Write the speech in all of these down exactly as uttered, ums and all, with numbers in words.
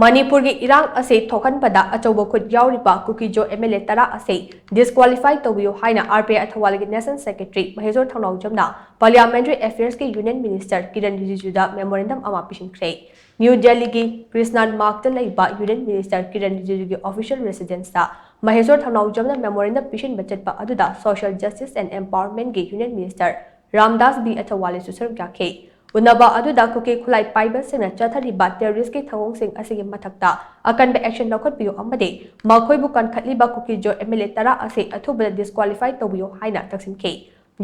ꯃꯅꯤꯄꯨꯔꯒꯤ ꯏꯔꯥꯡ ꯑꯁꯤ ꯊꯣꯛꯍꯟꯕꯗ ꯑꯆꯧꯕ ꯈꯨꯠ ꯌꯥꯎꯔꯤꯕ ꯀꯨꯀꯤꯖꯣ MLA ꯇꯔꯥ ꯑꯁꯤ disqualify ꯇꯧꯕꯤꯌꯨ ꯍꯥꯏꯅ RPI ꯑꯊꯧꯕꯥꯜꯒꯤ National Secretary ꯃꯍꯦꯁꯣꯔ ꯊꯧꯅꯥꯎꯖꯝꯅ Parliamentary Affairsꯀꯤ Union Minister Kiran ꯔꯤꯖꯤꯖꯨꯗ memorandum ꯑꯃ ꯄꯤꯁꯤꯟꯈ꯭ꯔꯦ꯫ ꯅ꯭ꯌꯨ ꯗꯦꯜꯂꯤꯒꯤ ꯀ꯭ꯔꯤꯁꯅꯥꯟ ꯃꯥꯔꯒꯇ ꯂꯩꯕ Union Minister ꯀꯤꯔꯟ ꯔꯤꯖꯤꯖꯨꯒꯤ official residenceꯇ ꯃꯍꯦꯁꯣꯔ ꯊꯧꯅꯥꯎꯖꯝꯅ memorandum ꯄꯤꯁꯤꯟꯕ ꯆꯠꯄ ꯑꯗꯨꯗ Social Justice and Empowermentꯀꯤ Union Minister ꯔꯥꯝꯗꯥꯁ ꯕꯤ ꯑꯊꯧꯋꯥꯂꯦꯁꯨ ꯁꯔꯨꯛ ꯌꯥꯈꯤ꯫ ꯎꯅꯕ ꯑꯗꯨꯗ ꯀꯨꯀꯤ ꯈꯨꯠꯂꯥꯏ ꯄꯥꯏꯕꯁꯤꯡꯅ ꯆꯠꯊꯔꯤꯕ terroristꯀꯤ ꯊꯧꯑꯣꯡꯁꯤꯡ ꯑꯁꯤꯒꯤ ꯃꯊꯛꯇ ꯑꯀꯟꯕ action ꯂꯧꯈꯠꯄꯤꯌꯨ ꯑꯃꯗꯤ ꯃꯈꯣꯏꯕꯨ ꯀꯟꯈꯠꯂꯤꯕ ꯀꯨꯀꯤꯖꯣ MLA ꯇꯔꯥ ꯑꯁꯤ ꯑꯊꯨꯕꯗ disqualify ꯇꯧꯕꯤꯌꯨ ꯍꯥꯏꯅ ꯇꯛꯁꯤꯟꯈꯤ꯫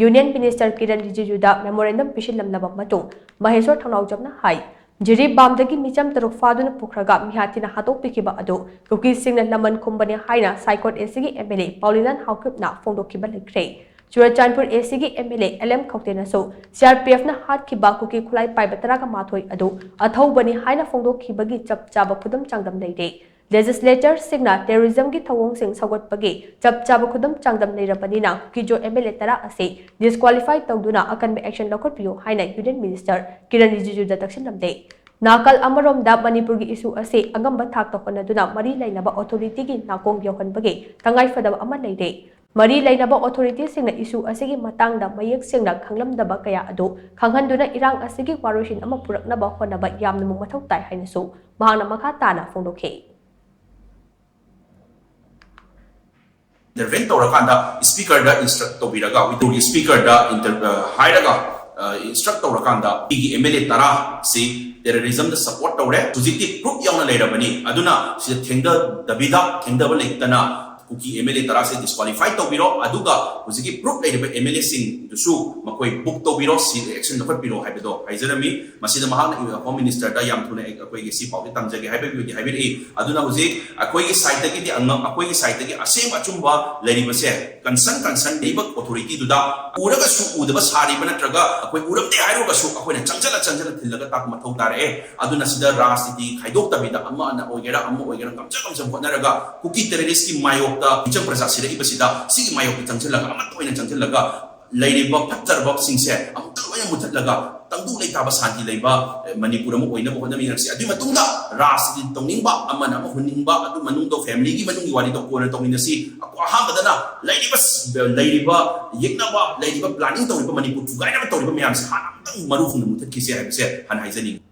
Union Minister ꯀꯤꯔꯟ ꯔꯤꯖꯤꯖꯨꯗ memorandum ꯄꯤꯁꯤꯜꯂꯝꯂꯕ ꯃꯇꯨꯡ ꯃꯍꯦꯁꯣꯔ ꯊꯧꯅꯥꯎꯖꯝꯅ ꯍꯥꯏ, ꯖꯤꯔꯤꯕꯥꯝꯗꯒꯤ ꯃꯤꯆꯝ ꯇꯔꯨꯛ ꯐꯥꯗꯨꯅ ꯄꯨꯈ꯭ꯔꯒ ꯃꯤꯍꯥꯠ ꯊꯤꯅ ꯍꯥꯠꯇꯣꯛꯄꯤꯈꯤꯕ ꯑꯗꯨ ꯀꯨꯀꯤꯁꯤꯡꯅ ꯂꯃꯟ ꯈꯨꯝꯕꯅꯤ ꯍꯥꯏꯅ ꯁꯥꯏꯈꯣꯠ ACꯒꯤ MLA ꯄꯥꯎꯂꯤꯅꯥꯟ ꯍꯥꯎꯀꯤꯞꯅ ꯐꯣꯡꯗꯣꯛꯈꯤꯕ ꯂꯩꯈ꯭ꯔꯦ꯫ ꯆꯨꯔꯆꯥꯟꯄꯨꯔ ACꯒꯤ MLA LM ꯈꯧꯇꯦꯅꯁꯨ CRPFꯅ ꯍꯥꯠꯈꯤꯕ ꯀꯨꯀꯤ ꯈꯨꯠꯂꯥꯏ ꯄꯥꯏꯕ ꯇꯔꯥꯒ ꯃꯥꯊꯣꯏ ꯑꯗꯨ ꯑꯊꯧꯕꯅꯤ ꯍꯥꯏꯅ ꯐꯣꯡꯗꯣꯛꯈꯤꯕꯒꯤ ꯆꯞ ꯆꯥꯕ ꯈꯨꯗꯝ ꯆꯥꯡꯗꯝ ꯂꯩꯔꯦ꯫ Legislatureꯁꯤꯡꯅ terrorismꯒꯤ ꯊꯧꯑꯣꯡꯁꯤꯡ ꯁꯧꯒꯠꯄꯒꯤ ꯆꯞ ꯆꯥꯕ ꯈꯨꯗꯝ ꯆꯥꯡꯗꯝ ꯂꯩꯔꯕꯅꯤꯅ ꯀꯨꯀꯤꯖꯣ MLA ꯇꯔꯥ ꯑꯁꯤ disqualify ꯇꯧꯗꯨꯅ ꯑꯀꯟꯕ action ꯂꯧꯈꯠꯄꯤꯌꯨ ꯍꯥꯏꯅ Union Minister ꯀꯤꯔꯟ ꯔꯤꯖꯤꯖꯨꯗ ꯇꯛꯁꯤꯜꯂꯝꯂꯦ꯫ ꯅꯥꯀꯜ ꯑꯃꯔꯣꯝꯗ ꯃꯅꯤꯄꯨꯔꯒꯤ issue ꯑꯁꯤ ꯑꯉꯝꯕ ꯊꯥꯛꯇ ꯍꯣꯠꯅꯗꯨꯅ ꯃꯔꯤ ꯂꯩꯅꯕ authorityꯒꯤ ꯅꯥꯀꯣꯡ ꯌꯧꯍꯟꯕꯒꯤ ꯇꯉꯥꯏꯐꯗꯕ ꯑꯃ ꯂꯩꯔꯦ꯫ ꯃꯔꯤ ꯂꯩꯅꯕ authorityꯁꯤꯡꯅ issue ꯑꯁꯤꯒꯤ ꯃꯇꯥꯡꯗ ꯃꯌꯦꯛ ꯁꯦꯡꯅ ꯈꯪꯂꯝꯗꯕ ꯀꯌꯥ ꯑꯗꯨ ꯈꯪꯍꯟꯗꯨꯅ ꯏꯔꯥꯡ ꯑꯁꯤꯒꯤ ꯋꯥꯔꯣꯏꯁꯤꯟ ꯑꯃ ꯄꯨꯔꯛꯅꯕ ꯍꯣꯠꯅꯕ ꯌꯥꯝꯅꯃꯛ ꯃꯊꯧ ꯇꯥꯏ ꯍꯥꯏꯅꯁꯨ ꯃꯍꯥꯛꯅ ꯃꯈꯥ ꯇꯥꯅ ꯐꯣꯡꯗꯣꯛꯈꯤ꯫ Intervene ꯇꯧꯔꯀꯥꯟꯗ speakerꯗ instruct ꯇꯧꯕꯤꯔꯒ, withdraw speakerꯗ inter- ꯑ, ꯍꯥꯏꯔꯒ instruct ꯇꯧꯔꯀꯥꯟꯗ ꯑꯩꯒꯤ MLA ꯇꯔꯥ ꯁꯤ terrorismꯗ support ꯇꯧꯔꯦ, ꯍꯧꯖꯤꯛꯇꯤ proof ꯌꯥꯎꯅ ꯂꯩꯔꯕꯅꯤ, ꯑꯗꯨꯅ ꯁꯤꯗ ꯊꯦꯡꯊꯗꯕꯤꯗ, ꯊꯦꯡꯊꯕ ꯂꯩꯇꯅ ꯀꯨꯀꯤ MLA ꯇꯔꯥ ꯁꯦ disqualify ꯇꯧꯕꯤꯔꯣ, ꯑꯗꯨꯒ ꯍꯧꯖꯤꯛꯀꯤ proof ꯂꯩꯔꯤꯕ MLAꯁꯤꯡꯗꯨꯁꯨ ꯃꯈꯣꯏ book ꯇꯧꯕꯤꯔꯣ, ꯁꯤ action ꯂꯧꯈꯠꯄꯤꯔꯣ ꯍꯥꯏꯕꯗꯣ ꯍꯥꯏꯖꯔꯝꯃꯤ꯫ ꯃꯁꯤꯗ ꯃꯍꯥꯛꯅ Home Ministerꯗ ꯌꯥꯝ ꯊꯨꯅ ꯑꯩꯈꯣꯏꯒꯤ ꯁꯤ ꯄꯥꯎꯁꯦ ꯇꯝꯖꯒꯦ ꯍꯥꯏꯕꯒꯤ ꯑꯣꯏꯅꯗꯤ ꯍꯥꯏꯕꯤꯔꯛꯏ꯫ ꯑꯗꯨꯅ ꯍꯧꯖꯤꯛ ꯑꯩꯈꯣꯏꯒꯤ sideꯇꯒꯤꯗꯤ ꯑꯉꯝ-, ꯑꯩꯈꯣꯏꯒꯤ sideꯇꯒꯤ ꯑꯁꯦꯡꯕ ꯑꯆꯨꯝꯕ ꯂꯩꯔꯤꯕꯁꯦ concern, concern ꯂꯩꯕ authorityꯗꯨꯗ ꯎꯔꯒꯁꯨ ꯎꯗꯕ ꯁꯥꯔꯤꯕ ꯅꯠꯇ꯭ꯔꯒ ꯑꯩꯈꯣꯏ ꯎꯔꯝꯗꯦ ꯍꯥꯏꯔꯨꯔꯒꯁꯨ ꯑꯩꯈꯣꯏꯅ ꯆꯪꯁꯤꯜꯂ ꯆꯪꯁꯤꯜꯂ ꯊꯤꯜꯂꯒ ꯇꯥꯛꯄ ꯃꯊꯧ ꯇꯥꯔꯛꯑꯦ꯫ ꯑꯗꯨꯅ ꯁꯤꯗ ꯔꯥꯖꯅꯤꯇꯤ ꯈꯥꯏꯗꯣꯛꯇꯕꯤꯗ ꯑꯃꯅ ꯑꯣꯏꯒꯦꯔꯥ ꯑꯃ ꯑꯣꯏꯒꯦꯔꯥ ꯉꯝꯖ ꯉꯝꯖꯕ ꯍꯣꯠꯅꯔꯒ ꯀꯨꯀꯤ terroristꯀꯤ ꯃꯥꯌꯣꯛꯇ ꯃꯤꯆꯝ ꯄ꯭ꯔꯖꯥ ꯁꯤꯔꯛꯏꯕꯁꯤꯗ ꯁꯤꯒꯤ ꯃꯥꯌꯣꯛꯇ ꯆꯪꯁꯤꯜꯂꯒ ꯑꯃꯠꯇ ꯑꯣꯏꯅ ꯆꯪꯁꯤꯜꯂꯒ ꯂꯩꯔꯤꯕ ꯐꯠꯇꯔꯕꯁꯤꯡꯁꯦ ꯑꯃꯨꯛꯇ ꯂꯣꯏ ꯃꯨꯊꯠꯂꯒ ꯇꯪꯗꯨ ꯂꯩꯇꯥꯕ ꯁꯥꯟꯇꯤ ꯂꯩꯕ, ꯑꯦ, ꯃꯅꯤꯄꯨꯔ ꯑꯃ ꯑꯣꯏꯅꯕ ꯍꯣꯠꯅꯃꯤꯟꯅꯔꯁꯤ꯫ ꯑꯗꯨꯒꯤ ꯃꯇꯨꯡꯗ ꯔꯥꯖꯅꯤꯇꯤ ꯇꯧꯅꯤꯡꯕ ꯑꯃꯅ ꯑꯃ ꯍꯨꯟꯅꯤꯡꯕ, ꯑꯗꯨ ꯃꯅꯨꯡꯗ ꯐꯦꯃꯤꯂꯤꯒꯤ ꯃꯅꯨꯡꯒꯤ ꯋꯥꯔꯤꯗꯣ ꯀꯣꯟꯅ ꯇꯧꯃꯤꯟꯅꯁꯤ꯫ ꯑꯀꯣ-, ꯑꯍꯥꯟꯕꯗꯅ ꯂꯩꯔꯤꯕ ꯁ-, ꯂꯩꯔꯤꯕ ꯌꯦꯛꯅꯕ, ꯂꯩꯔꯤꯕ ꯄ꯭ꯂꯥꯅꯤꯡ ꯇꯧꯔꯤꯕ, ꯃꯅꯤꯄꯨꯔ ꯊꯨꯒꯥꯏꯅꯕ ꯇꯧꯔꯤꯕ ꯃꯌꯥꯝꯁꯦ ꯍꯥꯟꯅ ꯑꯝꯇꯪ ꯃꯔꯨ ꯍꯨꯟꯅ ꯃꯨꯊꯠꯈꯤꯁꯦ ꯍꯥꯏꯕꯁꯦ ꯍꯥꯟꯅ ꯍꯥꯏꯖꯅꯤꯡꯉꯤ꯫